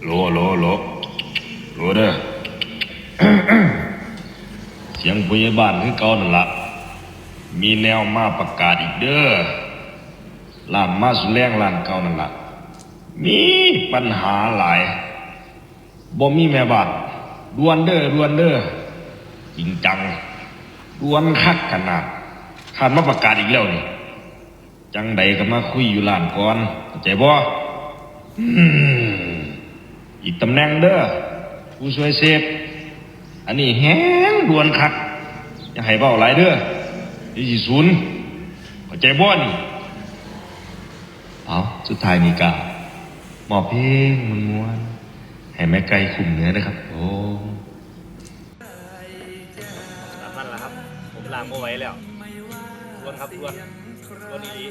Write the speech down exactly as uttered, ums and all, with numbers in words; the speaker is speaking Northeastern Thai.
โหล โหล โหล โหลเด้อ เสียงผู้ใหญ่บ้านคือเก่านั่นละ มีแนวมาประกาศอีกเด้อ ร้านมาสุแลงร้านเก่านั่นละ มีปัญหาหลาย บ่มีแม่บ้าน ด่วนเด้อ ด่วนเด้อ จริงจัง ด่วนคักขนาด คาดมาประกาศอีกแล้วนี่ จั่งใดก็มาคุยอยู่ร้านก่อน เข้าใจบ่ อืม อีกตำแหน่งเด้อ ผู้ช่วยเชฟ อันนี้แฮงด่วนคัก อย่าให้เว้าหลายเด้อ เดี๋ยวสิสูน เข้าใจบ่นี่ เอา สุดท้ายนี่ก็มอบเพลงม่วนๆ ให้แม่ไก่คุ้มเนื้อนะครับผม ตามนั้นล่ะครับ ผมล่างบ่ไหวแล้ว ด่วนครับ ด่วน ด่วนอีหลี